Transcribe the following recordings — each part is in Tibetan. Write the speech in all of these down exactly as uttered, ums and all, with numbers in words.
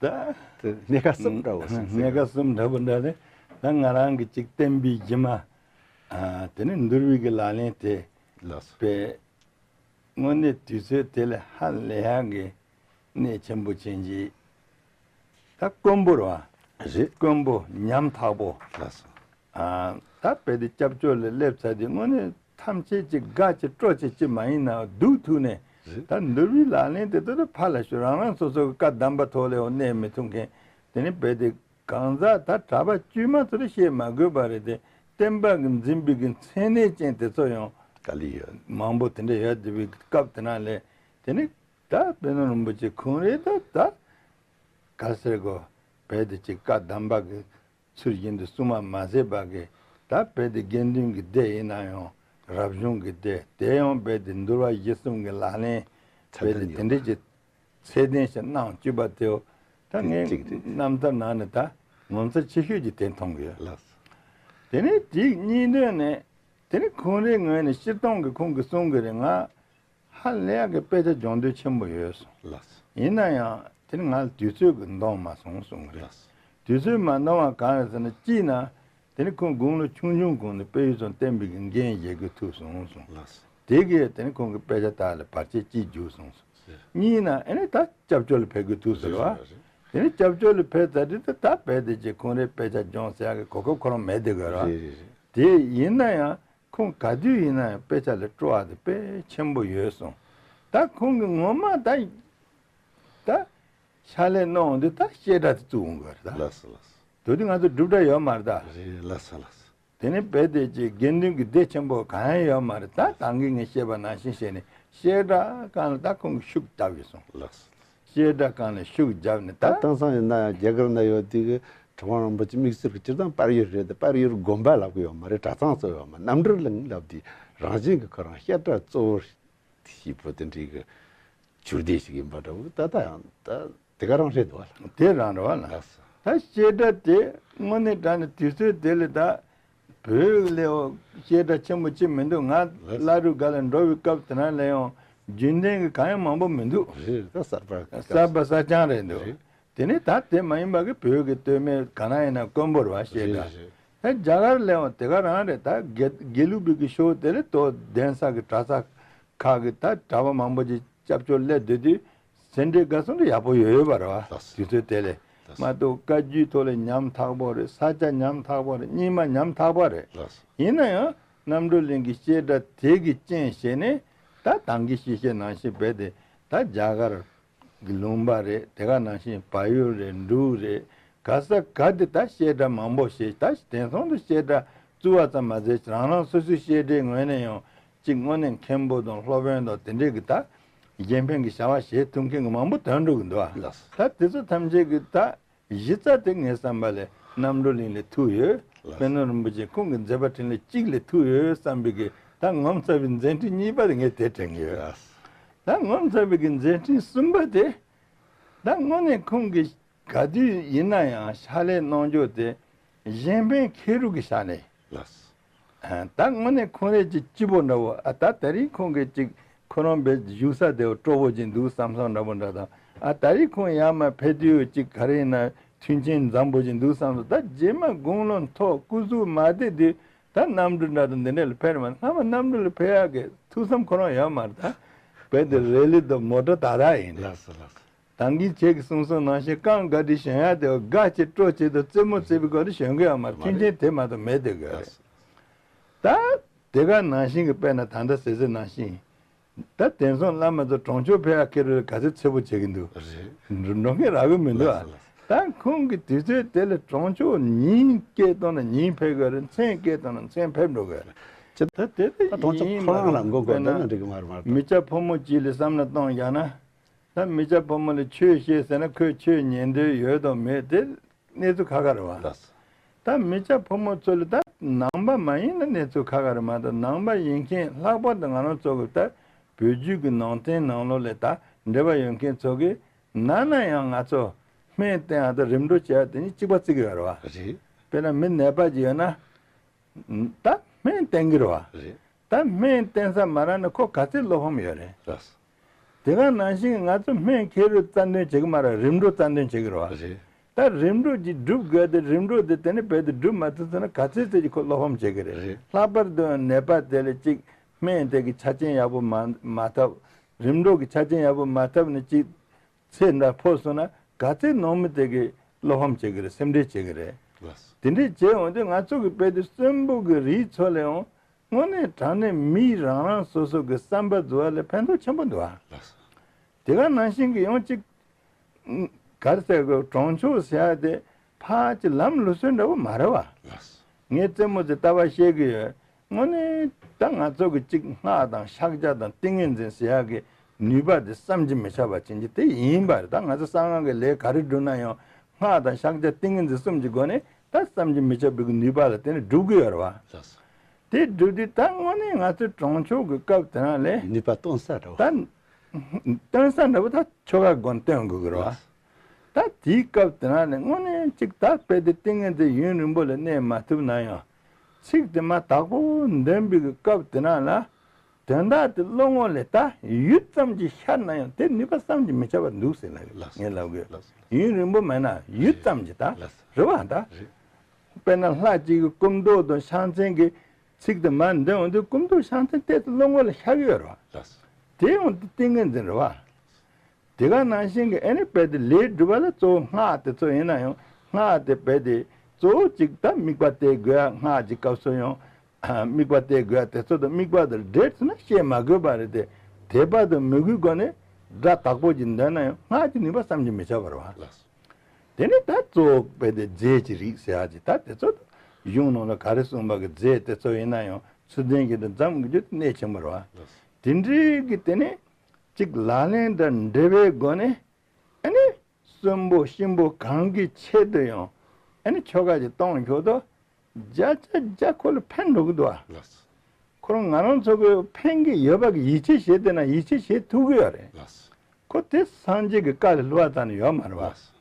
ད་དེ་གནད་འགག་གསུམ་འདྲ་བོ་ཟེར་གནད་འགག་གསུམ་འདྲ་བོ་འདྲ་ནི། ད་ང་རང་གི་ཅིག་བསྟན་པའི་གཞི་མ། ཨ། དེ་ནི་འདུལ་བའི་གི་ལག་ལེན་དེ་ལགས་སོ། པའི་དངོས་གནས་དུས་ཚོད་དེ་ལ་ཧ་ལས་ཡག་གི་གནད་ཆེན་པོ་ཅན་གྱི། ད་དཀོན་པོ་རེད་བ། རེད། དཀོན་པོ་ཉམ་ཐག་པོ། ལགས་སོ། ཨ། ད་དཔེ་དེ་སྐྱབས་བཅོལ་ལ་སླེབས་ཚར་དུས་དངོས་གནས་ཐམས་ཅད་ཀྱི་དགའ་ཅིག་སྤྲོ་ཅིག་ཅིག་མ་ཡིན་ན་སྡུག་ཐུག་ནས། རེད། ད་འདུལ་བའི་ལག་ལེན་དེ་ཚོ་ལ་ཕར་ལ་ཞུ། རང་རང་སོ་སོ་གི་བཀའ་གདམས་པ་ཐོག་ལ་ཡང་གནས་མི་ཐུབ་མཁན། དེ་ནི་དཔེ་དེ་གང་ཟག་ད་གྲྭ་པ་དཀྱུས་མ་ཚོ་ལ་བཤད་མ་དགོས་པ་རེད་དེ། བསྟན་པ་གི་འཛིན་པའི་གི་མཚན་གནས་ཅན་དེ་ཚོ་ཡང་ག་ལེ་ཡོད། མང་པོ་དེ་འདྲ་ཡོད་བསྡད་པའི་སྐབས་དེ་ན་ལས། དེ་ནི་ད་པད་ནོར་རིན་པོ་ཆེ་ཁོང་རེད། ད་ད་ག་ཟེར་དགོས། དཔེ་དེ་ཅིག་བཀའ་གདམས་པ་གི་ཚུལ་བཞིན་དུ་གསུང་བ་མ་ཟད་པ་གི། ད་དཔེ་དེ་དགེ་འདུན་གྱི་སྡེ་ཡིན་ན་ཡང་རབ་བྱུང་གི་སྡེ། དེ་ཡང་དཔེ་དེ་འདུལ་བ་གཞི་གསུམ་གྱི་ལག་ལེན། དཔེ་དེ་དེ་འདྲ་གྱི་ཚད་ལྡན་ཞིག་གནང་བཅུག་པ་དེའོ། ད་ངས་གཅིག་རེད། རྣམ་ཐར་ནང་ནས་ད་ངོ་མཚར་ཆེ་ཤོས་ཀྱི་དེ་མཐོང་གི་ཡོད། ལགས་སོ། དེ་ནས་དེ་གཉིས་ལྡན་ནས། དེ་ནས་ཁོང་རའི་ངོས་ནས་སྤྱིར་བཏང་གི་ཁོང་གིས་གསུང་གི་རེད། ང་ཧ་ལས་ཡག་གི་དཔེ་ཆ་སྦྱོང་འདོད་ཆེན་པོ་ཡོད་གསུངས། ལགས་སོ། ཡིན་ན་ཡང་དེ་ནི་ང་ལ་དུས་ཚོད་ཀྱིས་འདང་མ་སོང་གསུང་གི་རེད། ལགས་སོ། དུས་ཚོད་མ་འདང་བ་གང་རེད་ཟེར་ན། གཅིག་ན་དེ་ནི་ཁོང་དགུང་ལོ་ཆུང་ཆུང་གོང་ནས་དཔལ་ཡུལ་ཚང་བསྟན་པའི་གི་འགན་བཞེས་དགོས་ཐུག་སོང་གསུངས། ལགས་སོ། དེ་གིས་དེ་ནི་ཁོང་གི་དཔེ་ཆ་དག་ལ་བར་ཆད་ཅིག་འཇུག་སོང་གསུངས། རེད། གཉིས་ན་ཨ་ནི་ད་སྐྱབས་བཅོལ་ལ་ཕེབས་དགོས་ཐུག་ཟེར་བ། རེད་རེད། དེ་ནི་སྐྱབས་བཅོལ་ལ་ཕེབས་ཚར་དུས་ད་ད་དཔེ་དེ་ཅིག་ཁོང་རའི་དཔེ་ཆ་སྦྱོང་ཟེར་ཡག་གི་གོ་སྐབས་ཁོ་རང་མེད་དེ་དགོས་ར། རེད་རེད་རེད། དེ་ཡིན་ན་ཡང་ཁོང་ག་དུས་ཡིན་ན་ཡང་དཔེ་ཆ་ལ་སྤྲོ་བ་དེ་དཔེ་ཆེན་པོ་ཡོད་སོང་། ད་ཁོང་གིས་ངོ་མ་ད་ད་ཕྱག་ལས་གནང་འོང་དུས་ད་བཤད་གྲྭ་དེ་བཙུགས་འོང་གི་རེད་ད། ལགས་སོ་ལགས་སོ། དེ་དུས་ང་ཚོ་སྒྲུབ་གྲྭ་ཡོད་མ་རེད་ད། རེད། ལགས་སོ་ལགས་སོ། དེ་ནས་དཔེ་དེ་ཅིག་དགེ་འདུན་གྱི་སྡེ་ཆེན་པོ་གང་ཡང་ཡོད་མ་རེད་ད། ད་གིན་ངས་བཤད་པ་ནང་བཞིན་བྱས་ནས་བཤད་གྲྭ་སྒང་ལ་ད་ཁོང་གིས་ཤུགས་བརྒྱབ་ཡོད་སོང་། ལགས་སོ། བཤད་གྲྭ་སྒང་ལ་ཤུགས་བརྒྱབ་ནས་ད། ད་དེང་སང་ཡིན་ན་ཡང་རྒྱ་གར་ན་ཡོད་དུས་ཀྱི་གྲུབ་དབང་རིན་པོ་ཆེ་དམིགས་བསལ་གྱི་སྤྱིར་བཏང་དཔལ་ཡུལ་རེད་དེ། དཔལ་ཡུལ་དགོན་པ་ལབ་ཀྱི་ཡོད་མ་རེད། གྲྭ་ཚང་ཚོ་ཡོད་མ། རྣམ་གྲོལ་གླིང་ལབ་དུས་རང་བཞིན་གྱི་ཁོ་རང་བཤད་གྲྭ་གཙོ་བོ་ཞིག་པོ་དེ་འདྲའི་གི་གྱུར་བསྡད་ཞིག་ཡིན་པ་འདྲ་བོ། ད་ལྟ་ཡང་ད་དེ་ག་རང་རེད་འདུག་བ། དེ་རང་རེད་བ་ལ། ལགས་སོ། ད་བཤད་གྲྭ་དེ་དངོས་གནས་དྲང་གནས་དུས་ཚོད་དེ་ལ་ད་བོད་ལས་བཤད་གྲྭ་ཆེན་པོ་ཅིག་མི་འདུག་ང་ལགས་སོ། བླ་རུང་སྒང་ལ་འགྲོ་བའི་སྐབས་དེ་ན་ལ་ཡང་རྒྱུན་ལྡན་གྱི་གང་ཡང་མང་པོ་མི་འདུག་རེད། ད་གསར་པ་གསར་པ་གསར་རྐྱང་རེད་འདུག་རེད། དེ་ནས་ད་དེ་མ་ཡིན་པ་གི་བོད་ཀྱི་སྟོད་སྨད་ག་ན་ཡིན་ན་དཀོན་པོ་རེད་བ། བཤད་གྲྭ། རེད་རེད། ད་རྒྱ་གར་ལ་ཡང་དེ་ག་རང་རེད། ད་དགེ་དགེ་ལུགས་པའི་གི་ཤོག་དེ་ལས་དོ་གདན་ས་གི་གྲྭ་ས་ཁག་གི་ད་གྲྭ་པ་མང་པོ་ཅིག་སྐྱབས་བཅོལ་སླེབས་སྡོད་དུས་སེ་འབྲས་དགའ་གསུམ་དུ་ཡག་པོ་ཡོད་ཡོད་པ་རེད་བ། ལགས་སོ། དུས་ཚོད་དེ་ལས། ལགས་སོ། མ་གཏོགས་བཀའ་བརྒྱུད་ཐོག་ལ་ཉམ་ཐག་པོ་རེད། ས་སྐྱ་ཉམ་ཐག་པོ་རེད། རྙིང་མ་ཉམ་ཐག་པ་རེད། ལགས་སོ། ཡིན་ན་ཡང་རྣམ་གྲོལ་གླིང་གི་བཤད་གྲྭ་དེ་གི་རྐྱེན་བྱས་ནས་ད་ད་གིན་ཞིག་བཤད་གནང་བཞིན་རྦད་དེ་ད་རྒྱ་གར་གི་ལུང་པ་རེད། དེ་ག་ནང་བཞིན་བལ་ཡུལ་རེད། འབྲུག་རེད། ག་ས་ག་དེ་ད་བཤད་གྲྭ་མང་པོ་ཞིག་ད་དེང་སང་དུ་བཤད་གྲྭ་བཙུགས་པ་ཙམ་མ་ཟད་རང་རང་སོ་སོའི་བཤད་གྲྭའི་ངོས་ནས་ཡང་གཅིག་དངོས་གནས་མཁན་པོ་དང་སློབ་དཔོན་དང་དེ་འདྲས་ཀྱི་ད་གཞན་ཕན་གྱི་བྱ་བ་བྱེད་ཐུབ་མཁན་གྱི་མང་པོ་ཐོན་འགྲོ་གི་འདུག་ཨ། ལགས་སོ། ད་དེ་ཚོ་ཐམས་ཅད་ཀྱི་ད་གཞི་རྩ་དེ་ངའི་བསམ་པ་ལས་རྣམ་གྲོལ་གླིང་ལས་ཐུག་ཡོད། ལགས་སོ། པད་ནོར་རིན་པོ་ཆེ་ཁོང་གི་མཛད་པ་འཕྲིན་ལས་གཅིག་ལས་ཐུག་ཡོད་བསམ་པའི་གི་ད་ངོ་མཚར་བའི་མཛད་འཕྲིན་གཉིས་པ་དེ་ངས་དེ་དྲན་གི་ཡོད། ལགས་སོ། ད་ངོ་མཚར་བའི་གི་མཛད་འཕྲིན་གསུམ་པ་དེ་ད་དངོས་གནས་ཁོང་གི་ག་དུས་ཡིན་ན་ཡང་ཕྱག་ལས་གནང་རྒྱུ་དེ་གཞན་ཕན་ཁེ་རུ་གི་ཕྱག་ལས། ལགས་སོ། ཨ། ད་དངོས་གནས་ཁོང་རེ་ཅིག་སྐྱིད་པོ་འདྲ་བོ། ཨ། ད་ད་རིང་ཁོང་གིས་ཅིག་ཁོ་རང་བས་བཞུགས་ས་དེ་སྤྲོ་པོ་ཅིག་འདུག་བསམ་བསམ་འདྲ་བོ་འདྲ་དང་། ཨ། ད་རིང་ཁོང་ཡར་མར་ཕེབས་དུས་ཅིག་ག་རེ་ཡིན་ན་མཐུན་རྐྱེན་འཛོམས་པོ་ཅིག་འདུག་བསམ་སོང་། ད་རྗེས་མ་དགུང་ལོ་མཐོ་སྐུ་གཟུགས་མ་བདེ་དུས་ད་གནམ་གྲུ་འདྲ་དང་འདི་འདྲ་ལ་ཕེབས་མ། སྔ་མ་གནམ་གྲུ་ལ་ཕེབས་ཡག་གི་ཐུགས་བསམ་ཁོ་རང་ཡོད་མ་རེད། ད་བས་དེ་རེ་ལི་དང་མོ་ཊ་ཏག་ཏག་ཡིན། ལགས་སོ་ལགས་སོ། ད་གིན་ཁྱེད་ཀྱིས་གསུངས་སོང་ནང་བཞིན་རྐང་ག་དེ་ཞོན་ཡག་དེ་དགའ་ཆེ་སྤྲོ་ཆེ་དང་རྩེད་མོ་རྩེ་བའི་སྒོ་ནས་ཞོན་གི་ཡོད་མ་རེད། མཐུན་རྐྱེན་དེ་མ་གཏོགས་མེད་དེ་གི་རེད། ད་དེ་ག་ནང་བཞིན་གྱི་དཔེར་ན་ད་ལྟ་ཟེར་ཟེར་ནང་བཞིན་ད་དེང་སང་བླ་མ་ཚོ་གྲོང་ཆོག་ཕེབས་ཡག་ཁེ་རུ་ལ་ག་ཚོད་འཚེར་པོ་བྱེད་ཀྱི་འདུག་རེད། འགྲོ་མཁན་རག་གི་མི་འདུག་ཨ། ལགས་སོ་ལགས་སོ། ད་ཁོང་གི་དུས་ཚོད་དེ་ལ་གྲོང་ཆོག་ཉིན་སྐད་བཏང་ན་ཉིན་ཕེབས་དགོས་རེད། མཚན་སྐད་བཏང་ན་མཚན་ཕེབས་འགྲོ་དགོས་རེད། ད་དེ་ད་གྲོང་ཆོག་ཡིན་ཁོ་རང་ལ་མགོ་སྐོར་བསྡད་ན་འགྲིག་གི་མ་རེད་མ་གཏོགས། མི་སྐྱ་ཕོ་མོ་གཅིག་ལ་བསམ་བློ་བཏང་བཞག་ན། ད་མི་སྐྱ་ཕོ་མོ་ལ་ཆོས་བཤད་ཟེར་ན་ཁོས་ཆོས་ཉན་འདོད་ཡོད་དང་མེད་དེ་གནས་ཚུལ་ཁ་ཁ་རེད་བ། ལགས་སོ། ད་མི་སྐྱ་ཕོ་མོ་ཚོ་ལ་ད་ནང་པ་མ་ཡིན་ན་གནས་ཚུལ་ཁ་ཁ་རེད་མ་གཏོགས། ནང་པ་ཡིན་མཁན་ལྷག་པར་དུ་ང་རང་ཚོ་གི་ད་བོད་བརྒྱུད་ཀྱི་ནང་བསྟན་ནང་ལོགས་ལ་ད་འབྲེལ་བ་ཡོད་མཁན་ཚོ་གི་ནང་ན་ཡང་ང་ཚོ་སྨན་བསྟེན་ཡག་དང་རིམ་གྲོ་བྱེད་ཡག་དེ་གཉིས་གཅིག་པ་བརྩི་གི་ཡོད་རེད་བ། རེད། དཔེར་ན་མི་ནད་པ་ཅིག་ཡོད་ན། ད་སྨན་བསྟེན་གི་རེད་བ། རེད། ད་སྨན་བསྟེན་ས་མ་རག་ན་ཁོ་ག་ཚད་བློ་ཕམ་ཡོད་རེད། ལགས་སོ། དེ་ག་ནང་བཞིན་ང་ཚོ་སྨན་ཁེ་རུ་རྩ་འདོན་བྱེད་ཀྱི་མ་རེད། རིམ་གྲོ་རྩ་འདོན་བྱེད་ཀྱི་རེད་བ། རེད། ད་རིམ་གྲོ་ཅིག་སྒྲུབ་དགོས་ཏེ། རིམ་གྲོ་དེ་དེ་ནས་རྦད་དེ་སྒྲུབ་མ་ཐུབ་ཚར་ན་ག་ཚོད་ཚོད་ཅིག་ཁོ་བློ་ཕམ་བྱེད་ཀྱི་རེད། རེད། ལྷག་པར་དུ་ནད་པ་དེ་ལ་ཅིག་སྨན་དེ་གི་ཆ་རྐྱེན་ཡག་པོ་མ་མ་ཐོབ། རིམ་གྲོ་གི་ཆ་རྐྱེན་ཡག་པོ་མ་ཐོབ་ནས་ཅིག་ཚེ་འདི་འཕོས་སོང་ན་ག་ཚོད་ནང་མི་དེ་གི་བློ་ཕམ་བྱེད་ཀྱི་རེད། སེམས་ཁྲལ་བྱེད་ཀྱི་རེད། ལགས། དེ་འདྲས་བྱས་འོང་དུས་ང་ཚོ་གི་དཔེ་དེ་གསོན་པོ་གི་རིགས་ཚོ་ལ་ཡང་དངོས་གནས་དྲང་གནས་མི་རང་རང་སོ་སོ་གི་བསམ་པ་འཛུལ་བ་ལས་ཕན་ཐོགས་ཆེན་པོ་འདུག་ཨ། ལགས། དེ་ག་ནང་བཞིན་གྱི་ཡང་ཅིག་ག་རེ་ཟེར་དགོས། གྲོང་ཆོག་ཟེར་ཡ་དེ་ཕར་ཅིག་ལམ་ལུགས་སྲོལ་འདྲ་བོ་མ་རེད་བ། ལགས། ངས་རྩེད་མོ་ཟེར་ལྟ་བ་བཤད་གི་ཡོད། དངོས་གནས་ད་ང་ཚོ་གི་ཅིག་སྔགས་དང་ཕྱག་རྒྱ་དང་ཏིང་ངེ་འཛིན་ཟེར་ཡ་གི་ནུས་པ་དེ་བསམ་གྱིས་མི་ཁྱབ་པ་ཅན་གྱི་དེ་ཡིན་པ་རེད། ད་ང་ཚོ་གསང་སྔགས་ཀྱི་ལས་ག་རེ་སྒྲུབ་ན་ཡང་སྔགས་དང་ཕྱག་རྒྱ་ཏིང་ངེ་འཛིན་གསུམ་གྱི་སྒོ་ནས་ད་བསམ་གྱིས་མི་ཁྱབ་པའི་གི་ནུས་པ་ལ་བརྟེན་ནས་སྒྲུབ་གི་ཡོད་རེད་བ། ལགས་སོ། དེ་སྒྲུབ་དུས་ད་དངོས་གནས་ང་ཚོའི་གྲོང་ཆོག་གི་སྐབས་དེ་རང་ལས་ནུས་པ་གཏོང་ས་རེད་བ། ད་སྟོན་ས་འདྲ་བོ་ད་ཆོ་ག་སྒོ་ནས་སྟོན་དགོས་ཀྱི་རེད་བ། ད་དེའི་སྐབས་དེ་ན་ནི་དངོས་གནས་གཅིག་ད་དཔེ་དེ་ཏིང་ངེ་འཛིན་ཡུན་རིང་པོ་ལ་གནས་མ་ཐུབ་ན་ཡང་། ཚིག་དེ་མ་དག་པོ་འདོན་པའི་གི་སྐབས་དེ་ན་ལ། དོན་དག་དེ་བློ་ངོ་ལས་ད་ཡུད་ཙམ་གྱིས་ཤར་ན་ཡང་དེ་ནུས་པ་བསམ་གྱིས་མི་ཁྱབ་པ་འདུག་ཟེར་ལབ་ཡོད། ལགས་སོ། ངས་ལབ་དགོས། ལགས་སོ། ཡུན་རིང་པོ་མེད་ན་ཡུད་ཙམ་གྱིས་ད། ལགས་སོ། རེད་བ་ད། རེད། དཔེར་ན་ལྷ་གཅིག་གི་སྐུ་མདོག་དང་ཕྱག་མཚན་གྱི་ཚིག་དེ་མར་འདོན་འོང་དུས་སྐུ་མདོག་ཕྱག་མཚན་ཏོག་ཙམ་བློ་ངོ་ལ་ཤར་གྱི་ཡོད་རེད་བ། ལགས་སོ། དེ་ཡང་དེ་ཏིང་ངེ་འཛིན་རེད་བ། དེ་ག་ནང་བཞིན་གྱི་ཨ་ནི་དཔེ་དེ་ལས་སྒྲུབ་པ་ལ་གཙོ་བོ་སྔགས་དེ་ཚོ་ཡིན་ན་ཡང་། སྔགས་དེ་དཔེ་དེ་གཙོ་བོ་གཅིག་ད་དམིགས་པ་གཏད་དགོས་ཡ། སྔགས་ཀྱི་སྐབས་སུ་ཡང་དམིགས་པ་གཏད་དགོས་ཡ་དེ་ཚོ་དང་དམིགས་པ་དེ་འདྲེས་ཚུལ་ན་བཤད་མ་དགོས་པ་རེད་དེ། དད་པ་དང་མོས་གུས་སྒོ་ནས་སྒྲ་དག་པོ་ཅིག་འདོན་ན་ཡང་སྔགས་ཀྱི་ནུས་པ་བསམ་གྱིས་མི་ཁྱབ་པ་རེད་བ། ལགས་སོ། དེ་ནས་ད་གཙོ་བོ་དཔེ་དེ་རྫས་ཀྱི་རིགས་ཟེར་ཡ་ཅིག་ད་དེ་ཚོ་གཞུང་ནང་ལ་ག་རེ་གསུངས་པ་གི་རྫས་དེ་ཚོ་ཡིན་ན་ཡང་ཚུལ་ལྡན་གྱི་དུ་འཛོམས་དགོས་རྒྱུ་དེ་གནད་ཆེན་པོ་རེད་བ། དེ་འདྲའི་གི་དེ་ནས་ཅིག་ལག་ལེན་དང་འབྲེལ་བའི་སྒོ་ནས་ཨ་ནི་གསོན་པོ་གཤིན་པོ་གང་གི་ཆེད་དུ་ཡང་ཨ་ནི་ཆོ་ག་ཅིག་གཏོང་ཆོག་དོ། བརྒྱ་ཆ་བརྒྱ་ཁོ་ལ་ཕན་འགྲོ་གི་འདུག་ཨ། ལགས་སོ། ཁོ་རང་ང་རང་ཚོ་གི་ཕན་གི་ཡོད་པ་གི་ཡིད་ཆེས་བྱེད་བསྡད་ན་ཡིད་ཆེས་བྱེད་ཐུབ་གི་ཡོད་རེད། ལགས་སོ། ཁོ་དེ་སངས་རྒྱས་ཀྱི་བཀའ་ལས་བསླུ་བ་རྩ་ནས་ཡོད་མ་རེད་བ། ལགས་སོ།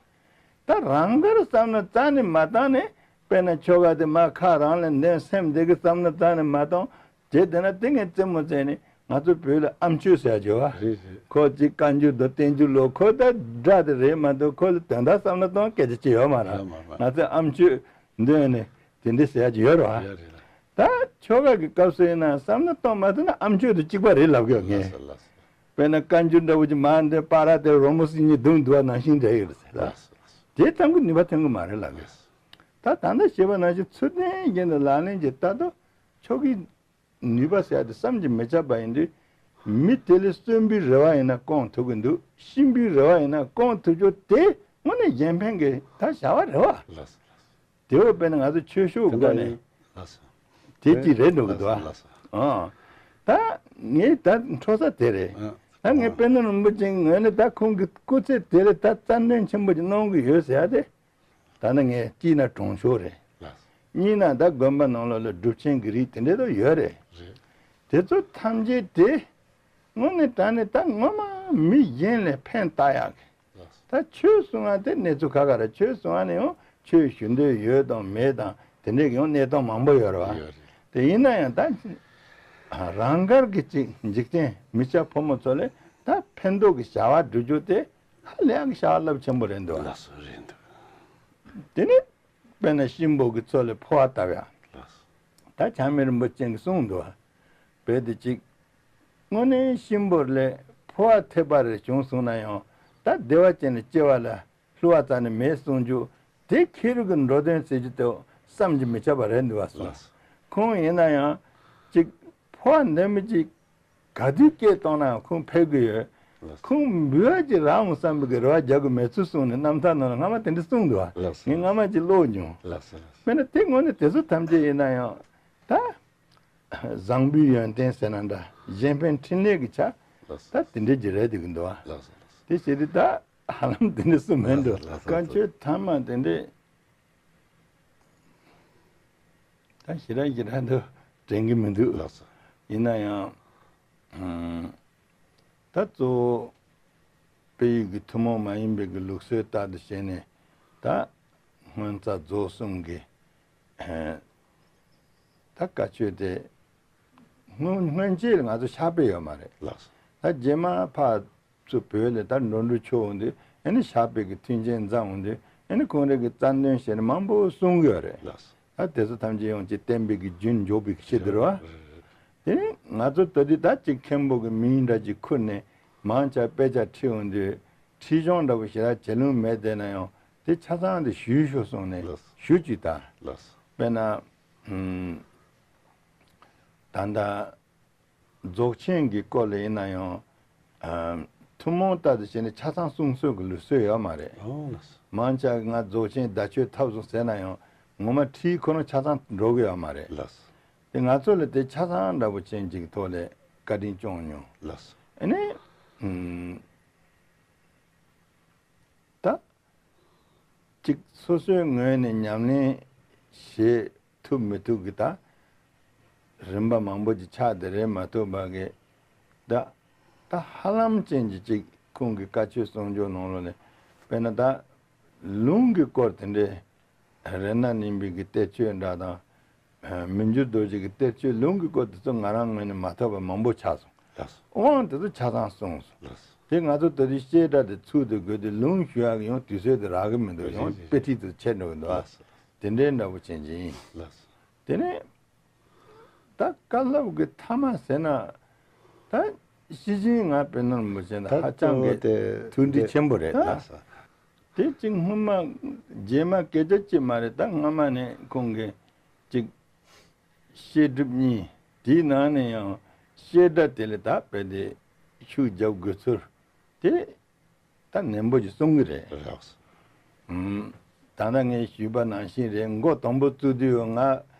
ད་རང་དགར་བསམ་བློ་རྩ་ནས་མ་བཏང་ནས། དཔེར་ན་ཆོ་ག་དེ་མ་ཁ་རང་ལ་འདོན་སེམས་བདེ་གི་བསམ་བློ་རྩ་ནས་མ་བཏང་། བྱས་བསྡད་ན་དེ་ངས་རྩེད་མོ་རྩེ་ནས་ང་ཚོ་བོད་ལ་ཨ་མཆོད་ཟེར་ཡ་ཅིག་ཡོད་བ། རེད་རེད། ཁོ་གཅིག་བཀའ་འགྱུར་དང་བསྟན་འགྱུར་ལོ་ཁོ་ད་སྒྲ་དེ་རེད་མ་གཏོགས་ཁོ་ལ་དོན་དག་བསམ་བློ་གཏོང་སྐད་ཆ་ཅིག་ཡོད་མ་རེད། ཡོད་མ་རེད། ང་ཚོས་ཨ་མཆོད་འདོན་ནས་དེ་འདྲ་ཟེར་ཡ་ཅིག་ཡོད་རེད་བ། ཡོད་རེད་ལ། ད་ཆོ་ག་གི་སྐབས་སུ་ཡིན་ན་བསམ་བློ་གཏོང་མ་ཐུབ་ན་ཨ་མཆོད་དང་གཅིག་པ་རེད་ལབ་གི་ཡོད་ངས། ལགས་སོ་ལགས་སོ། དཔེར་ན་བཀའ་འགྱུར་འདྲ་བོ་ཅིག་མར་འདོན་པ་ར་དེ་རོལ་མོ་སིལ་སྙན་བརྡུངས་འདུག་བ་ནང་བཞིན་འདྲ་ཡོད་རེད་ཟེར་ལ། ལགས་སོ་ལགས་སོ། དེ་ཙམ་གྱིས་ནུས་པ་ཐོན་གི་མ་རེད་ལབ་གི་ཡོད། ད་ད་ལྟ་བཤད་པ་ནང་བཞིན་ཚུལ་ལྡན་གྱི་ནི་ལག་ལེན་གྱི་ལྟ་དུ་ཆོ་གའི་ནུས་པ་ཟེར་ཡ་དེ་བསམ་གྱིས་མི་ཁྱབ་པ་ཡིན་དུས། མི་དེ་ལས་གསོན་པོའི་རེ་བ་ཡིན་ན་སྐོང་ཐུབ་ཀྱི་འདུག་གཤིན་པོའི་རེ་བ་ཡིན་ན་སྐོང་ཐུབ་རྒྱུ་དེ་དངོས་གནས་གཞན་ཕན་གྱི་ད་བྱ་བ་རེད་བ། ལགས་སོ་ལགས་སོ། དེ་བས་དཔེར་ན་ང་ཚོ་ཆོས་ཕྱོགས་སྒོ་ནས་ལགས་སོ། དེ་གཅིག་རེད་འགྲོ་གི་འདུག་ལགས་སོ་ལགས་སོ། ཨ། ད་ངས་ད་འཕྲོ་ས་དེ་རེད། ཨ། ད་ངས་ཨ་དཔལ་ལྡན་རིན་པོ་ཆེའི་ངོས་ནས་ད་ཁོང་གི་སྐུ་ཚེ་དེ་ལས་ད་རྩ་འདོན་ཆེན་པོ་ཅིག་གནང་གི་ཡོད་ཟེར་ཡ་དེ། ད་ནི་ངས་གཅིག་ན་གྲོང་ཆོག་རེད། ལགས་སོ། གཉིས་ན་ད་དགོན་པ་ནང་ལོགས་ལ་སྒྲུབ་ཆེན་གྱི་རིགས་དེ་འདྲ་ད་ཡོད་རེད། རེད། དེ་ཚོ་ཐམས་ཅད་དེ་དངོས་གནས་དྲང་གནས་ད་ངོ་མ་མི་གཞན་ལ་ཕན་བཏགས་ཡག་གི། ལགས་སོ། ད་ཆོས་གསུང་བ་དེ་གནས་ཚུལ་ཁ་ཁ་རེད། ཆོས་གསུང་བ་ནི་ཡང་ཆོས་ཞུ་འདོད་ཡོད་དང་མེད་དང་དེ་འདྲའི་ཡང་གནས་སྟངས་མང་པོ་ཡོད་རེད་བ། ཡོད་རེད། དེ་ཡིན་ན་ཡང་ད་རང་དགར་གྱི་ཅིག་འཇིག་རྟེན་མི་སྐྱ་ཕོ་མོ་ཚོ་ལས་ད་ཕན་ཐོགས་ཀྱི་བྱ་བ་སྒྲུབ་རྒྱུ་དེ་ཧ་ལས་ཀྱི་བྱ་བ་རླབས་ཆེན་པོ་རེད་འདུག་བ། ལགས་སོ་རེད་འདུག་དེ་ནི་དཔེར་ན་གཤིན་པོ་གི་ཚོ་ལས་འཕོ་བ་བཏབ་ཡ། ལགས་སོ། ད་བྱམས་མེད་རིན་པོ་ཆེ་གིས་གསུངས་འདུག་བ། དཔེ་དེ་གཅིག་དངོས་གནས་གཤིན་པོ་ལས་འཕོ་བ་ཐེབས་པ་རེ་བྱུང་སོང་ན་ཡང་ད་བདེ་བ་ཅན་ལ་སྐྱེ་བ་ལ་བསླུ་བ་རྩ་ནས་མེད་གསུང་རྒྱུ་དེ་ཁེ་རུ་གི་འགྲོ་དོན་ཟེར་རྒྱུ་དེ་བསམ་གྱིས་མི་ཁྱབ་པ་རེད་འདུག་བ་གསུངས། ལགས་སོ། ཁོང་ཡིན་ན་ཡང་གཅིག་འཕོ་བ་འདི་མི་གཅིག་ག་དུས་སྐད་གཏོང་ན་ཡང་ཁོང་ཕེབས་ཀྱི་ཡོད། ལགས་སོ། ཁོང་འབུལ་བ་ཅིག་རག་འོང་བསམ་པའི་གི་རེ་བ་རྒྱག་གི་མེད་ཚུལ་གསུངས་ནས་རྣམ་ཐར་ནང་ལ་སྔ་མ་དེ་འདྲ་གསུངས་འདུག་བ། ལགས་སོ། ངས་སྔ་མ་ཅིག་ཀློག་མྱོང་། ལགས་སོ་ལགས་སོ། དཔེར་ན་དེ་དངོས་གནས་དེ་ཚོ་ཐམས་ཅད་ཡིན་ན་ཡང་ད། བཟང་པོའི་ཡོན་ཏན་ཟེར་ན་འདྲ། གཞན་ཕན་འཕྲིན་ལས་ཀྱི་ཆ། ལགས་སོ། ད་དེ་འདྲའི་ཅིག་རེད་འདུག་གི་འདུག་བ། ལགས་སོ་ལགས་སོ། དེ་བྱེད་དུས་ད་ཧ་ལམ་དེ་འདྲ་སུ་མེད་འགྲོ། ལགས་སོ་ལགས་སོ། བཀའ་ཆོས་ཐ་མ་དེ་འདྲས་ད་ཞེ་དྲག་ཞེ་དྲག་འདུག་དྲན་གྱི་མི་འདུག་ལགས་སོ། ཡིན་ན་ཡང་། ཨང་། ད་གཙོ་བོ་དཔལ་ཡུལ་གྱི་ཐུན་མོང་མ་ཡིན་པའི་གི་ལུགས་སྲོལ་ལྟར་དུ་བྱས་ནས་ད་སྔོན་རྩ་རྫོགས་གསུམ་གྱི་ད་བཀའ་ཆོས་དེ་སྔོན་སྔོན་ཆད་ལ་ང་ཚོ་ཕྱག་དཔེ་ཡོད་མ་རེད། ལགས་སོ། ད་རྗེས་མ་ཕར་ ཚུར་བོད་ལ་ད་འགྲོ་འགྲུལ་ཆོག་འོང་དུས་ཨ་ནི་ཞབས་པད་ཀྱི་མཐུན་རྐྱེན་བཟང་འོང་དུས་ཨ་ནི་ཁོང་རང་གི་རྩ་དོན་བྱས་ནས་མང་པོ་གསུང་གི་ཡོད་རེད། ལགས་སོ། ད་དེ་ཚོ་ཐམས་ཅད་ཡང་ཅིག་བསྟན་པའི་གི་རྒྱུན་འཇོག་པའི་ཆེད་དུ་རེད་བ། རེད་རེད། དེ་ནི་ང་ཚོ་ད་དུས་ད་ཅིག་མཁན་པོ་གི་མིང་འདྲ་ཅིག་ཁུར་ནས་མང་ཆེ་དཔེ་ཆ་ཁྲིད་འོང་དུས་ཁྲིད་གཞུང་འདྲ་པོ་ཞེ་དྲག་བྱེད་ལོང་མེད་བསྡད་ན་ཡང་དེ་ཆ་ཚང་དེ་ཞུས་ཤོག་གསུངས་ནས་ལགས་སོ། ཞུ་ཅིག་ད། ལགས་སོ། དཔེར་ན། ཨུམ། ད་ལྟ་རྫོགས་ཆེན་གྱི་སྐོར་ལ་ཡིན་ན་ཡང་ཨ་ཐུན་མོང་ལྟར་དུ་བྱས་ནས་ཆ་ཚང་གསུང་སྲོལ་གྱི་ལུགས་སྲོལ་ཡོད་མ་རེད། ཨོ་ལགས་སོ། མང་ཆེ་ང་རྫོགས་ཆེན་བརྡ་ཆོས་ཐབས་གསུམ་ཟེར་ན་ཡང་ངོ་མ་ཁྲིད་ཁོ་རང་ཆ་ཚང་འགྲོ་གི་ཡོད་མ་རེད། ལགས་སོ། དེ་ང་ཚོ་ལ་དེ་ཆ་ཚང་འདྲ་པོ་ཅན་གྱི་ཐོག་ལ་བཀའ་དྲིན་སྐྱོང་མྱོང་། ལགས་སོ། ཨ་ནི་ཨུམ། ད། གཅིག་སོ་སོའི་ངོས་ནས་ཉམས་ལེན་བྱེད་ཐུབ་མི་ཐུབ་ཀྱི་ད་རིམ་པ་མང་པོ་ཅིག་ཆགས་བསྡད་རེད་མ་གཏོགས་པ་གི་ད་ད་ཧ་ལམ་ཅན་གྱི་གཅིག་ཁོང་གི་བཀའ་ཆོས་གསུང་ཆོས་ནང་ལོགས་ནས་དཔེར་ན་ད་ལུང་གི་སྐོར་དེ་འདྲའི་རཏྣ་རྙིང་པའི་གི་གཏེར་ཆོས་འདྲ་དང་། མི་འགྱུར་རྡོ་རྗེ་གི་གཏེར་ཆོས་ལུང་གི་སྐོར་དེ་ཚོ་ང་རང་ངོས་ནས་མ་ཐོབ་པ་མང་པོ་ཆགས་སོང་། ལགས་སོ། དབང་དེ་ཚོ་ཆ་ཚང་གསུངས་སོང་། ལགས་སོ། དེ་ང་ཚོ་ད་དུང་བཤད་གྲྭ་དེ་ཚུགས་དུས་དགོས་དུས་ལུང་ཞུ་ཡག་ཡང་དུས་ཚོད་དེ་རག་གི་མི་འདུག་རེད་ཡང་རེད་དཔེ་རེད། ཁྲིད་དེ་ཆད་འགྲོ་གི་འདུག་ཨ། ལགས་སོ། དེ་འདྲའི་འདྲ་པོ་ཅན་ཅིག་ཡིན། ལགས་སོ། དེ་ནས་ད་བཀའ་སློབ་ཀྱི་མཐའ་མ་ཟེར་ན་ད་ཤེར་ཕྱིན་ང་དཔེར་ན་མི་བྱེད་ན་ད་ཧ་ཅང་གི་གཙོ་བོ་དེ་ཐུགས་འདྲིས་ཆེན་པོ་རེད་ད། ལགས་སོ། དེ་གཅིག་སྔོན་མ་རྗེས་མ་སྐད་ཆ་གཅིག་མ་རེད་ད་སྔ་མ་ནས་ཁོང་གིས་གཅིག་བཤད་སྒྲུབ་གཉིས་དེའི་ནང་ནས་ཡང་བཤད་གྲྭ་དེ་ལ་ད་དཔེ་དེ་ཤུགས་རྒྱབ་དགོས་ཚུལ་དེ་ད་ནན་པོ་ཞིག་གསུང་གི་རེད། རགས་སོ། ཨུམ། ད་ལྟ་ངས་ཞུས་པ་ནང་བཞིན་རེད། མགོ་དང་པོ་བཙུགས་དུས་ང་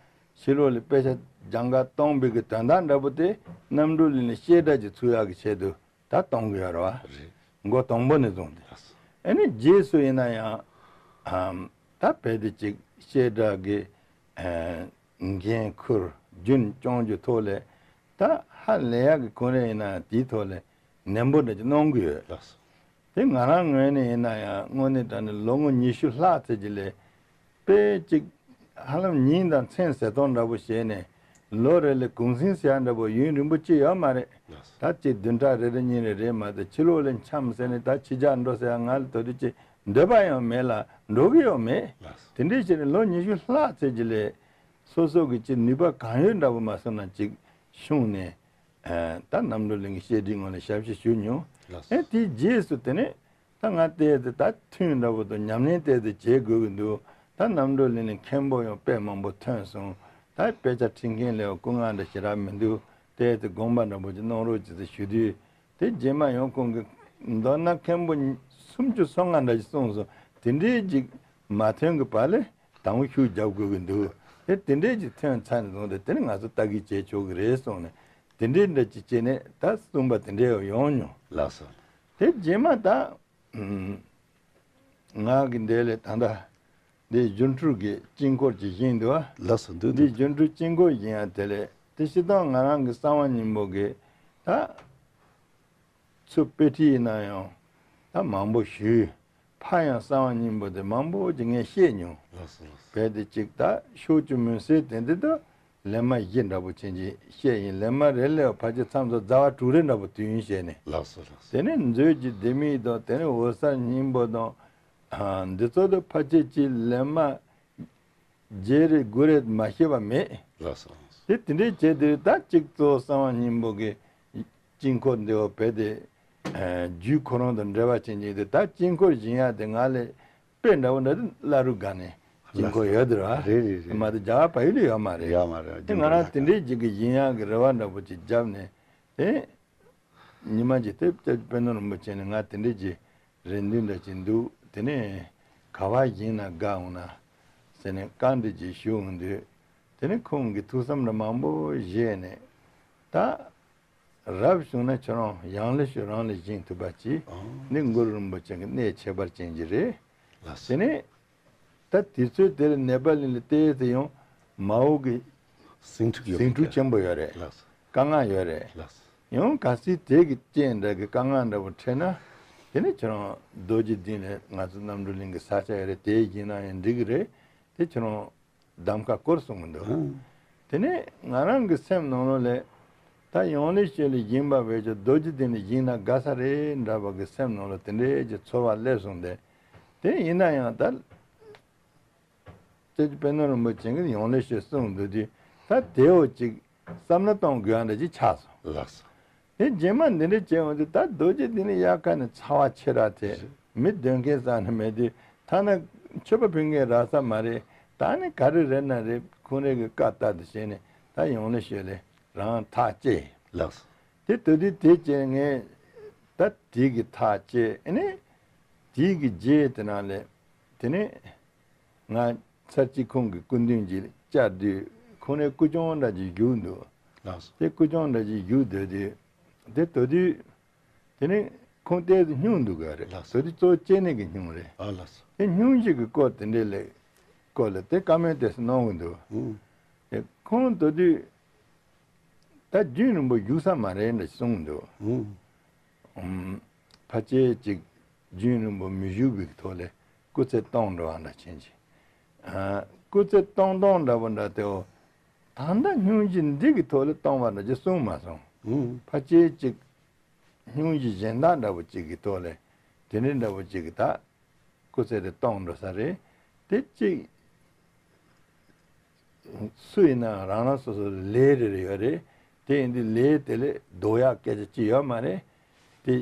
ཕྱི་ལོགས་ལ་དཔེ་ཆ་སྦྱང་ག་གཏོང་བའི་གི་དོན་དག་འདྲ་པོ་དེ་རྣམ་གྲོལ་གླིང་ལ་བཤད་གྲྭ་ཅིག་ཚུགས་ཡག་གི་ཆེད་དུ་ད་གཏོང་གི་ཡོད་རེད་བ། རེད། མགོ་དང་པོ་ནས་བཟུང་སྟེ། ལགས་སོ། ཨ་ནི་རྗེས་སུ་ཡིན་ན་ཡང་ཨམ། ད་དཔེ་དེ་ཅིག་བཤད་གྲྭ་གི་ཨ། འགན་ཁུར་རྒྱུན་སྐྱོང་རྒྱུ་ཐོག་ལས་ད་ཧ་ལས་ཡག་གི་ཁོ་རང་ཡིན་ན་དེའི་ཐོག་ལས་ནན་པོ་འདྲ་ཅིག་གནང་གི་ཡོད། ལགས་སོ། དེ་ང་རང་ངོས་ནས་ཡིན་ན་ཡང་དངོས་གནས་དྲང་གནས་ལོ་ངོ་ཉི་ཤུ་ལྷག་ཙམ་གྱི་ལས་དཔེ་ཅིག་ཧ་ལམ་ཉིན་དང་མཚན་ཟེར་སྟངས་འདྲ་པོ་བྱས་ནས་ལོ་རེ་ལ་གུང་སེང་ཟེར་ཡག་འདྲ་པོ་ཡུན་རིང་པོ་ཅིག་ཡོད་མ་རེད། ལགས་སོ། ད་ཅིག་བདུན་ཕྲག་རེ་རེ་གཉིས་རེ་རེད་མ་གཏོགས་ཕྱི་ལོགས་ལ་འཁྱམས་ཟེར་ནས་ད་ཕྱི་རྒྱལ་འགྲོ་ཟེར་ཡག་ང་ལ་དོ་དུས་ཅིག་འདོད་པ་ཡང་མེད་ལ་འགྲོ་གི་ཡང་མེད། ལགས་སོ། དེ་འདྲའི་བྱས་ནས་ལོ་ཉི་ཤུ་ལྷག་ཙམ་གྱི་ལས་སོ་སོ་གི་ཅིག་ནུས་པ་གང་ཡོད་འདྲ་པོ་མ་སོང་ན་ཅིག་ཤོང་ནས་ཨ། ད་རྣམ་གྲོལ་གླིང་གི་བཤད་ཁྲིད་ངོས་ནས་ཞབས་ཕྱི་ཞུ་མྱོང་། ལགས་སོ། ཨེ་དེའི་རྗེས་སུ་དེ་ནས་ད་ང་བལྟས་ཏེ་ད་ཐུན་འདྲ་པོ་དང་ཉམས་ལེན་བལྟས་ཏེ་བྱེད་དགོས་ཀྱི་འདུག་ད་རྣམ་གྲོལ་གླིང་ནས་མཁན་པོ་ཡང་དཔེ་མང་པོ་ཐོན་སོང་། ད་དཔེ་ཆ་ཁྲིད་མཁན་ལ་ཡང་སྐུ་ངལ་འདྲ་ཞེ་དྲག་མི་འདུག་བལྟས་ཏེ་དགོངས་པ་འདྲ་པོ་ཅིག་གནང་རོགས་ཅིག་ཟེར་ཞུ་དུས་དེ་རྗེས་མ་ཡང་ཁོང་གིས་མདོར་ན་མཁན་པོ་སུམ་ཅུ་སོ་ལྔ་འདྲ་ཞིག་གསུངས་སོང་། དེ་འདྲའི་ཅིག་མ་ཐོན་གྱི་བར་ལས། དང་པོ་ཤུགས་རྒྱབ་དགོས་ཀྱི་འདུག་དེ་དེ་འདྲས་ཀྱི་ཐོན་ཚར་ནས་བཟུང་སྟེ་དེ་ནི་ང་ཚོ་ལྟ་གི་བྱེད་ཆོག་གི་རེད་གསུངས་ནས་དེ་འདྲས་འདྲ་ཅིག་བྱས་ནས་ད་གསུངས་པ་དེ་འདྲས་ཡོང་མྱོང་། ལགས་སོ། དེ་རྗེས་མ་ད་ང་གི་འདས་ལས་ད་ལྟ་འདི་སྒྱུ་འཕྲུལ་གྱི་དཀྱིལ་འཁོར་ཅིག་བཞེངས་འདུག་ཨ། ལགས་སོ་འདུག་འདི་འདུག་སྒྱུ་འཕྲུལ་དཀྱིལ་འཁོར་བཞེངས་ཡ་དེ་ལས་དེ་སྤྱིར་བཏང་ང་རང་གི་གསང་བ་སྙིང་པོ་གི་ད། ཚུར་དཔེ་ཁྲིད་ཡིན་ན་ཡང་ད་མང་པོ་ཞུས། ཕར་ཡང་གསང་བ་སྙིང་པོ་དེ་མང་པོ་ཅིག་ངས་བཤད་མྱོང་། ལགས་སོ་ལགས་སོ། རྦད་དེ་ཅིག་ད་ཕྱོགས་བཅུ་མུན་སེལ་དེ་འདི་ད་ལན་མ་བཞི་འདྲ་པོ་ཅན་ཅིག་བཤད་ཡིན། ལན་མ་རེ་ལས་ཕལ་ཆེར་མཚམས་སུ་ཟླ་བ་དྲུག་རེ་འདྲ་པོ་དུས་ཡུན་བཤད་ནས། ལགས་སོ་ལགས་སོ། དེ་ནས་མཛོད་ཀྱི་ལྡེ་མིག་དང་དེ་ནས་འོད་གསལ་སྙིང་པོ་དང་། ཨ། འདི་ཚོ་དང་ཕལ་ཆེར་ཅིག་ལན་མ། བརྒྱད་རེ་དགུ་རེ་མ་ཤེས་པ་མེད། ལགས་སོ། དེ་དེ་འདྲའི་བྱས་དུས་ད་གཅིག་གཙོ་བོ་གསང་བ་སྙིང་པོ་གི་དཀྱིལ་འཁོར་འདི་བ་བས་ཏེ་རྒྱུ་ཁོ་རང་དང་འབྲེལ་བ་ཅན་ཅིག་དེ་ད་དཀྱིལ་འཁོར་བཞེངས་ཡ་དེ་ང་ལས་དཔེ་འདྲ་བོ་འདྲ་དེ་བླ་རུང་སྒར་ནས་དཀྱིལ་འཁོར་ཡོད་དེ་ར། རེད་རེད་རེད། མ་གཏོགས་རྒྱ་གར་བལ་ཡུལ་ལ་ཡོད་མ་རེད། ཡོད་མ་རེད། དེ་ང་རང་དེ་འདྲའི་ཅིག་གི་བཞེངས་ཡ་གི་རེ་བ་འདྲ་པོ་ཅིག་བརྒྱབ་ནས་དེ། ཉི་མ་གཅིག་དེ་སྐྱབས་རྗེ་དཔལ་ལྡན་རིན་པོ་ཆེ་ནས་ང་དེ་འདྲས་ཀྱི་རེ་འདུན་འདྲ་ཅིག་འདུག་དེ་ནས་ག་བ་བཞེངས་ན་དགའ་འོང་ན་ཟེར་ནས་བཀའ་འདྲི་ཅིག་ཞུ་འོང་དུས། དེ་ནས་ཁོང་གིས་ཐུགས་བསམ་འདྲ་མང་པོ་བཞེས་ནས་ད་རབ་བྱུང་ན་ཁྱོད་རང་ཡང་ལེ་ཤོད་རང་ལ་བཞེངས་ཐུབ་པ་ཅིག་ཨང་། འདི་གུ་རུ་རིན་པོ་ཆེ་གི་གནས་ཁྱད་པར་ཅན་ཅིག་རེད། ལགས་སོ། དེ་ནས། ད་དུས་ཚོད་དེར་ནེ་པ་ལི་ལ་བལྟས་ཚེ་ཡང་མའོ་གི་ཟིང་འཁྲུག་ཡོད་ཟིང་འཁྲུག་ཆེན་པོ་ཡོད་རེད། ལགས་སོ། དཀའ་ངལ་ཡོད་རེད། ལགས་སོ། ཡང་གལ་སྲིད་དེ་གི་རྐྱེན་འདྲ་གི་དཀའ་ངལ་འདྲ་པོ་འཕྲད་ན་དེ་ནི་ཁྱོད་རང་རྡོ་རྗེ་གདན་ལ་ང་ཚོ་རྣམ་གྲོལ་གླིང་གི་ས་ཆ་ཡོད་རེད། དེ་བཞེངས་ན་ཡང་འགྲིག་གི་རེད། དེ་ཁྱོད་རང་གདམ་ཁ་སྐོར་གསུང་གི་འདུག་ཨང་། དེ་ནས་ང་རང་གི་སེམས་ནང་ལོགས་ལ་ད། ད་ཡོང་ལེ་ཤོད་ལེ་བཞེངས་པ་བས་ཀྱང་རྡོ་རྗེ་གདན་ལ་བཞེངས་ན་དགའ་ས་རེད་འདྲ་བ་གི་སེམས་ནང་ལ་དེ་འདྲའི་གི་ཚོར་བ་སླེབས་སོང་སྟེ། དེ་ཡིན་ན་ཡང་ད་སྐྱབས་རྗེ་པད་ནོར་རིན་པོ་ཆེ་གིས་ཡོང་ལེ་ཤོད་གསུངས་འདུག་དུས། ད་དེའོ་ཅིག་བསམ་བློ་གཏོང་དགོས་ཡ་འདྲ་ཅིག་ཆགས་སོང་། ལགས་སོ། དེ་རྗེས་མ་འདི་འདྲ་བྱས་འོང་དུས་ད་རྡོ་རྗེ་གདན་ལ་དབྱར་ཁ་ནས་ཚ་བ་ཆེ་དྲགས་ཐལ། མི་སྡོད་མཁན་རྩ་ནས་མེད་དུས་ཐ་ན་མཆོད་པ་ཕུལ་མཁན་རག་ས་མ་རེད། ད་ནི་ག་རེ་རེད་ན་རེད། ཁོང་རང་གི་བཀའ་ལྟར་དུ་བྱས་ནས་ད་ཡོང་ལེ་ཤོད་ལེ་རང་ཐག་བཅད། ལགས་སོ། དེ་དུས་དུས་དེ་བྱས་ངས་ད་དེ་གི་ཐག་བཅད་ཨ་ནི་དེ་གི་རྗེས་དེ་ནང་ལས་དེ་ནས་ང་ཚར་གཅིག་ཁོང་གི་སྐུ་མདུན་གྱི་བཅར་དུས་ཁོང་ནས་སྐུ་ཆུང་འདྲ་ཅིག་བཞུགས་འདུག། ལགས་སོ། དེ་སྐུ་ཆུང་འདྲ་ཅིག་བཞུགས་སྡོད་དུས་དེ་དུས་དུས། དེ་ནས་ཁོང་ལྟས་སུ་སྙུང་འདུག་ག་རེད། ལགས་སོ། དེ་དུས་གཙོ་བོ་སྐྱེ་གནས་ཀྱི་སྙུང་རེད། ཨ་ལགས་སོ། དེ་སྙུང་གཞི་གི་སྐོར་དེ་འདྲས་ལས་སྐོར་ལ་དེ་བཀའ་མོལ་ལྟས་སུ་གནང་གི་འདུག། ཨུ། དེ་ཁོང་དེ་དུས་ད་རྒྱུན་རིང་པོ་བཞུགས་ས་མ་རེད་འདྲ་གསུངས་འདུག། ཨུ། ཨུམ། ཕལ་ཆེར་ཅིག་རྒྱུན་རིང་པོ་མི་བཞུགས་པའི་ཐོག་ལས་སྐུ་ཚེ་སྟོང་འགྲོ་བ་འདྲ་ཕྱིན་ཅི། ཨ། སྐུ་ཚེ་སྟོང་སྟོང་འདྲ་པོ་འདྲ་དེའོ། ད་ལྟ་སྙུང་གཞི་འདི་གི་ཐོག་ལས་སྟོང་བ་འདྲ་ཅིག་གསུངས་མ་སོང་། ཨུ། ཕལ་ཆེར་ཅིག་སྙུང་གཞི་གཞན་དག་འདྲ་པོ་ཅིག་གི་ཐོག་ལས་དེ་འདྲའི་འདྲ་པོ་ཅིག་གི་ད་སྐུ་ཚེ་དེ་སྟོང་འགྲོ་ས་རེད། དེ་ཅིག་སུ་ཡིན་ན་རང་རང་སོ་སོ་ལས་རེ་རེ་ཡོད་རེད། དེ་ཡིན་དུས་ལས་དེ་ལས་ལྡོག་ཡག་སྐད་ཆ་ཅི་ཡོད་མ་རེད། དེ་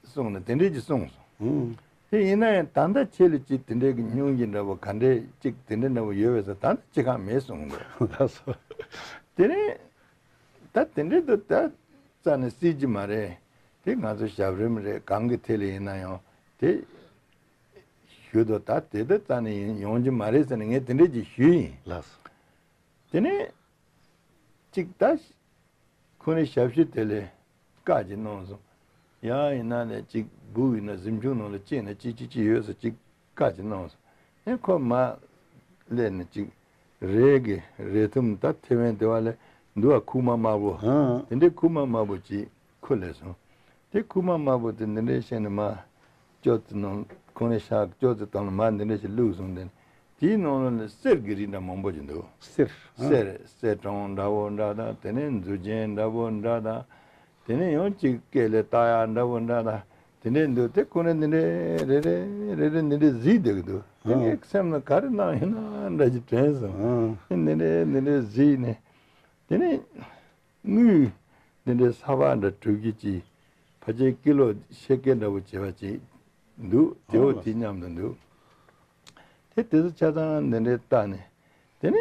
གསུངས་ནས་དེ་འདྲས་ཅིག་གསུངས་སོང་། ཨུ། དེ་ཡིན་ན་ཡང་ད་ལྟ་ཆེད་ལས་ཅིག་དེ་འདྲས་ཀྱི་སྙུང་གཞི་འདྲ་པོ་ག་འདྲས་ཅིག་དེ་འདྲས་འདྲ་པོ་ཡོད་པས་ཟེར་ད་ལྟ་ཅི་གང་མེད་གསུངས་འདུག། ལགས་སོ། དེ་ནས་ད་དེ་འདྲས་དུ་ད་རྩ་ནས་སྲིད་ཀྱི་མ་རེད། དེ་ང་ཚོ་ཞབས་རིམ་རེད། གང་གི་ཐད་ལ་ཡིན་ན་ཡང་དེ་ཞུ་དོ། ད་དེ་ལྟར་རྩ་ནས་ཡིན་ཡོང་རྒྱུ་མ་རེད་ཟེར་ནས་ངས་དེ་འདྲས་ཀྱི་ཞུས་ཡིན། ལགས་སོ། དེ་ནས་ཅིག་ད་ཁོ་ནས་ཞབས་ཕྱི་དེ་ལས་བཀའ་ཅིག་གནང་སོང་། ཡང་ཡིན་ན་ནས་ཅིག་སྦུག་ཡིན་ན་གཟིམ་ཆུང་ནང་ལ་ཅིག་ན་ཅིག་ཅིག་ཅིག་ཡོད་ས་ཅིག་བཀའ་ཅིག་གནང་སོང་། ཨེ་ཁོ་མ་སླེབས་ནས་ཅིག་རས་ཀྱི་རས་ཐུམ་ད་ཐེ་ཝན་དེ་བ་ལས་འདུག་བ། ཁུག་མ་དམར་པོ། ཧང་། དེ་འདྲའི་ཁུག་མ་དམར་པོ་ཅིག་ཁུར་སླེབས་སོང་། དེ་ཁུག་མ་དམར་པོ་དེ་འདི་འདྲའི་བཤད་ནས་མ་ཅོག་ཙེ་ནང་ཁོང་ནས་ཤག་ཅོག་ཙེ་སྟེང་ལ་མ་འདི་འདྲ་ཞིག་བླུགས་སོང་། དེ་དེའི་ནང་ལ་ནི་གསེར་གྱི་རིགས་འདྲ་མང་པོ་ཞིག་འདུག། གསེར། ཨ། གསེར་གསེར་སྦྲང་འདྲ་བོ་འདྲ་དང་དེ་ནས་མཛུབ་རྒྱན་འདྲ་བོ་འདྲ་དང་། དེ་ནས་ཡང་ཅིག་སྐེ་ལ་བཏགས་ཡག་འདྲ་བོ་འདྲ་དང་དེ་འདྲས་འདུག། དེ་ཁོང་ནས་འདི་འདྲས་རེ་རེ་རེ་རེ་འདི་འདྲས་གཟིགས་བསྡད་ཀྱི་འདུག། དེ་ངས་སེམས་ལ་ག་རེ་གནང་ཡིན་ན་འདྲ་ཞིག་དྲན་སོང་། ཨ། དེ་འདི་འདྲས་འདི་འདྲས་གཟིགས་ནས་དེ་ནས། དངུལ་འདི་འདྲའི་ས་ཕག་འདྲ་དྲུག་བརྒྱ་ཅིག་ཕལ་ཆེར་ཀི་ལོ་ཕྱེད་ཀ་འདྲ་བོ་བྱས་པ་ཅིག་འདུག། དེའོ་ཨོ་དེ་མཉམ་དུ་འདུག། དེ་དེ་ཚོ་ཆ་ཚང་འདི་འདྲའི་བལྟས་ནས་དེ་ནས་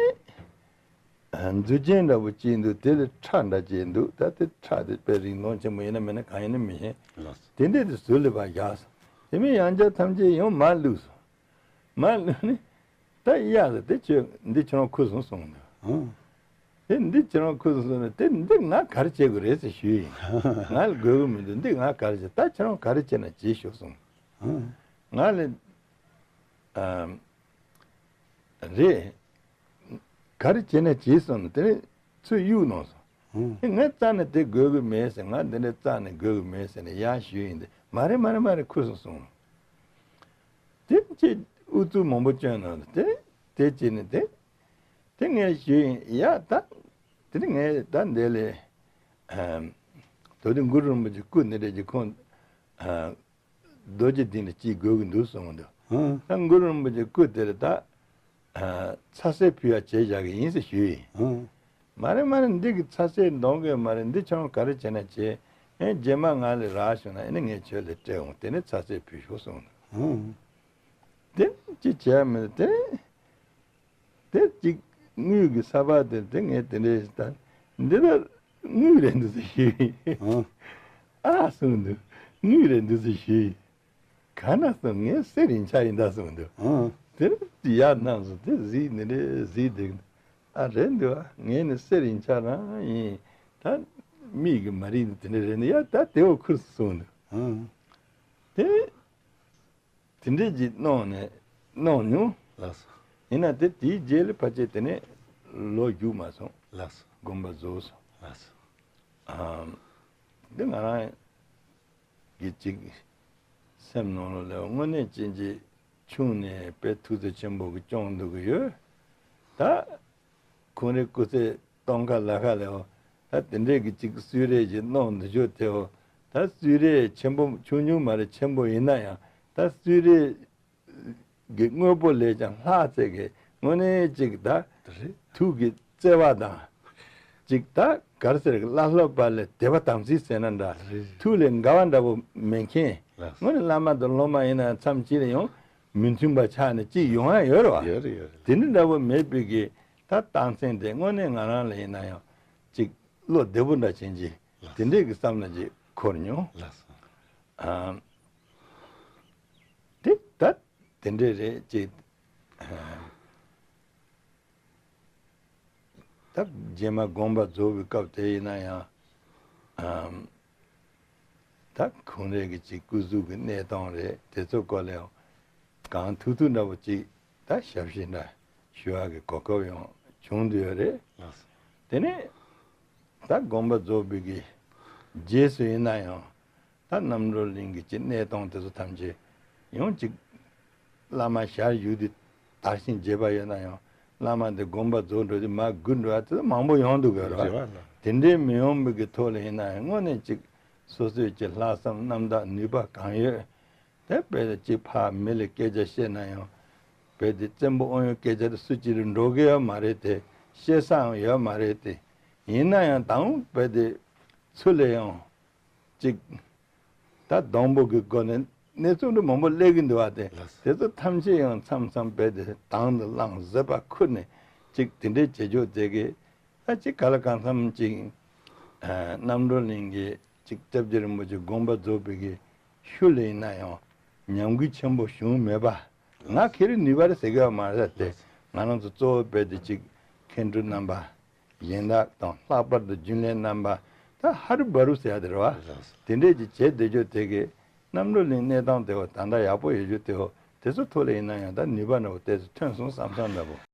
མཛུབ་རྒྱན་འདྲ་བོ་ཅིག་འདུག། དེ་ལ་ཁྲ་འདྲ་ཅིག་འདུག། ད་དེ་ཁྲ་དེ་དཔེ་རིང་ཐུང་ཆེན་པོ་ཡིན་ན་མིན་ན་གང་ཡིན་ན་མི་ཤེས། ལགས་སོ། དེ་འདྲས་དེ་ཟུར་ལ་ཕར་བཞག་སོང་། དེ་མིན་ཡང་བསྐྱར་ཐམས་ཅད་ཡང་མར་བླུགས་སོང་། མར་བླུགས་ནས་ད་གཡག་ལ་དེ་ཁྱོད་འདི་ཁྱེད་རང་ཁུར་སོང་གསུངས་འདུག། ཨང་། དེ་འདི་ཁྱེད་རང་ཁུར་སོང་གསུངས་ནས་དེ་འདི་ང་ག་རེ་བྱེད་དགོས་རེད་ཟེར་ཞུས་ཡིན། ང་ལ་དགོས་ཀྱི་མི་འདུག། འདི་ང་ག་རེ་བྱེད། ད་ཁྱེད་རང་ག་རེ་བྱེད་ན་བྱེད་ཤོག་གསུངས། ཨང་། ང་ལ་ཨམ། རེད། ག་རེ་བྱེད་ན་བྱེད་གསུངས་ནས་དེ་ནས་ཚུར་གཡུག་གནང་སོང་། ཨང་། དེ་ངས་རྩ་ནས་དེ་དགོས་ཀྱི་མེད་ཟེར། ང་འདི་འདྲ་རྩ་ནས་དགོས་ཀྱི་མེད་ཟེར་ནས་ཡར་ཞུས་ཡིན་ཏེ། མ་རེད་མ་རེད་མ་རེད། ཁུར་སོང་གསུངས། དེ་ཅི་ཨུ་ཚུགས་མང་པོ་བསྐྱོན་གནང་། དེ་དེ་བྱས་ནས་དེ་དེ་ངས་ཞུས་ཡིན། ཡ་ད་དེ་ནི་ངས་ད་འདི་ལས་ཨམ། དོ་དེ་གུ་རུ་རིན་པོ་ཆེ་སྐུ་འདི་འདྲ་ཅིག་ཁོང་ཨ། རྡོ་རྗེ་གདན་ལ་ཅིག་དགོས་ཀྱི་འདུག་གསུངས་འདུག། ཨང་། ད་གུ་རུ་རིན་པོ་ཆེ་སྐུ་དེ་ལ་ད་ཨ། ཚ་སེར་ཕུལ་ཡག་བྱས་བཞག་གི་ཡིན་ཟེར་ཞུས་ཡིན། ཨང་། མ་རེད་མ་རེད། འདི་གི་ཚ་སེར་འདོང་གི་མ་རེད། འདི་ཁྱོད་རང་ག་རེ་བྱས་ན་བྱེད། ཨེ་རྗེས་མ་ང་ལ་རག་བྱུང་ན་ཨེ་ནི་ངས་ཁྱོད་ལ་སྤྲད་འོང་། དེ་ནས་ཚ་སེར་ཕུལ་ཤོག་གསུངས་འདུག། ཨང་། དེ་ཅི་བྱས་མི་དེ། དེ་གཅིག་དངུལ་གྱི་ས་ཕག་དེ་དེ་ངས་དེ་འདྲས་ཞིག་བཏང་། འདི་ལ་དངུལ་རེད་འདུག་ཟེར་ཞུས། ཨང་། ཨ་གསུངས་འདུག། དངུལ་རེད་འདུག་ཟེར་ཞུས། ག་ན་སོང་། ངས་གསེར་ཡིན་ཆ་ཡིན་ད་གསུངས་འདུག། ཨང་། དེ་ཡར་གནང་སོང་། དེ་གཟིགས་འདི་འདྲས་གཟིགས་འདུག། ཨ་རེད་འདུག་ཨ། ངས་ནི་གསེར་ཡིན་ཆ་རང་ཡིན། ད་མིག་གི་མ་རིག་ནི་དེ་འདྲས་རེད་ནི་ཡ་ད་དེ་འོ་ཁུར་སོང་འདུག། ཨང་། དེ། དེ་འདྲས་ཅིག་གནང་ནས་གནང་མྱོང་། ལགས་སོ། ཡིན་ན་དེ་དེའི་རྗེས་ལ་ཕལ་ཆེར་དེ་ནས་ལོ་རྒྱུག་མ་སོང་། ལགས་སོ། དགོངས་པ་རྫོགས་སོང་། ལགས་སོ། ཨམ། འདི་ང་རང་གི་ཅིག་སེམས་ནང་ལ་ལས་དངོས་གནས་ཅན་གྱི་ཆུང་ནས་དཔེ་ཐུགས་བརྩེ་ཆེན་པོ་གི་སྐྱོང་འདུག་གི་ཡོད། ད་ཁོང་རའི་སྐུ་ཚེ་སྟོན་ཁ་ལ་ཁ་ལས་ ད་དེ་འདྲས་ཀྱི་ཅིག་གསོལ་རས་ཅིག་གནང་འདི་ཆོག་དེའོ། ད་གསོལ་རས་ཆེན་པོ་ཆུང་ཆུང་མ་རེད། ཆེན་པོ་ཡིན་ན་ཡང་ད་གསོལ་རས་ཀྱི་དངོས་པོ་ལས་ཀྱང་ལྷག་ཚད་ཀྱི་དངོས་གནས་ཅིག་ད་རེད། ཐུགས་ཀྱི་བརྩེ་བ་དང་། ཅིག་ད་གར་ཟེར་གྱི་བླ་སློབ་པ་ལས་དད་པ་དམ་ཚིག་ཟེར་ན་འདྲ། རེད། ཐུགས་ལས་འགལ་བ་འདྲ་པོ་མེད་མཁན། ལགས། དངོས་གནས་བླ་མ་དང་སློབ་མ་ཡིན་ན་མཚམས་གཅིག་ལ་ཡང་མི་མཐུན་པ་ཆགས་ནས་ཅིག་ཡོང་ཡ་ཡོད་རེད་བ། ཡོད་རེད། ཡོད་རེད། དེ་འདྲ་འདྲ་པོ་མེད་པའི་གི་ད་རྟགས་མཚན་དེ་དངོས་གནས་ང་རང་ལ་ཡིན་ན་ཡང་ཅིག་བློ་བདེ་པོ་འདྲ་བྱེད་ཀྱི། ལགས། དེ་འདྲས་ཀྱི་བསམ་བློ་ཅིག་འཁོར་མྱོང་། ལགས་སོ། ཨ། དེ་ད་དེ་འདྲས་རེད་ཅེས། ད་རྗེས་མ་དགོངས་པ་རྫོགས་པའི་སྐབས་དེ་ཡིན་ན་ཡང་། ཨམ། ད་ཁོང་རང་གི་ཅིག་སྐུ་གཟུགས་ཀྱི་གནས་སྟངས་རེད། དེ་ཚོ་སྐོར་ལ་ཡང་གང་ཐུབ་ཐུབ་འདྲ་པོ་ཅིག་ད་ཞབས་ཕྱི་འདྲ་ཞུ་བ་གི་གོ་སྐབས་ཡང་བྱུང་བསྡད་ཡོད་རེད། ལགས་སོ། དེ་ནས་ད་དགོངས་པ་རྫོགས་པའི་གི་རྗེས་སུ་ཡིན་ན་ཡང་། ད་རྣམ་གྲོལ་གླིང་གི་ཅིག་གནས་སྟངས་དེ་ཚོ་ཐམས་ཅད་ཡང་ཅིག་བླ་མ་ཞལ་བཞུགས་དུས་དར་ཞིང་རྒྱས་པ་ཡོད་ན་ཡང་། བླ་མ་འདི་དགོངས་པ་རྫོགས་འགྲོ་དུས་མར་སྒུག་འགྲོ་བ་དེ་ཚོ་མང་པོ་ཡོང་འདུག་གི་རེད་བ། རེད་བ། དེ་འདྲའི་མི་ཡོང་བའི་གི་ཐོག་ལ་ཡིན་ན་ཡང་དངོས་གནས་ཅིག་སོ་སོའི་ཅིག་ལྷག་བསམ་རྣམ་དག་ནུས་པ་གང་ཡོད་དེ་དཔེ་ཅིག་ཕར་མི་ལ་སྐད་ཆ་བཤད་ན་ཡང་དཔེ་དེ་བཙན་པོ་དབང་ཡོད་སྐད་ཆ་དེ་སུ་གཅིག་ལ་འགྲོ་གི་ཡོད་མ་རེད་དེ། བཤད་སའང་ཡོད་མ་རེད་དེ། ཡིན་ན་ཡང་དང་དཔེ་དེ་ཚུར་ལ་ཡང་ཅིག་ད་སྡོང་པོ་གི་སྒོ་ནས་གནས་ཚུལ་འདྲ་མང་པོ་སླེབས་ཀྱི་འདུག་བ་དེ། ལགས་སོ། དེ་ཚོ་ཐམས་ཅད་ཡང་མཚམས་མཚམས་རྦད་དེ་དང་དུ་བླངས་བཟོད་པ་ཁུར་ནས་ཅིག་དེ་འདྲའི་བྱེད་ཕྱོགས་དེ་གི་ད་ཅིག་ག་ལ་གང་འཚམ་ཅིག་ཨ། རྣམ་གྲོལ་གླིང་གི་ཅིག་སྐྱབས་རྗེ་རིན་པོ་ཆེ་དགོངས་པ་རྫོགས་པའི་གི་ཤུལ་ལ་ཡིན་ན་ཡང་ཉམས་རྒུད་ཆེན་པོ་བྱུང་མེད་པ། ང་ཁེ་རི་ནུས་པ་རེད་ཟེར་གི་ཡོད་མ་རེད་དེ། ང་རང་ཚོ་གཙོ་བོ་རྦད་དེ་ཅིག་མཁན་སྤྲུལ་རྣམ་པ། ཡན་ལག་དང་ལྷག་པར་དུ་རྒྱུན་ལས་རྣམ་པ། ད་ཧ་རུ་བ་རུ་ཟེར་ཡ་དེ་རེད་བ། དེ་འདྲས་ཀྱི་བྱས་བསྡད་རྒྱུ་དེ་གི་རྣམ་གྲོལ་གླིང་གནས་སྟངས་དེ་བ་ད་ལྟ་ཡག་པོ་ཡོད་རྒྱུ་དེ་བ་དེ་ཚོ་ཐོག་ལ་ཡིན་ན་ཡང་ད་ནུས་པ་འདྲ་བོ་དེ་ཚོ་ཐོན་སོང་བསམ་བསམ་འདྲ་བོ།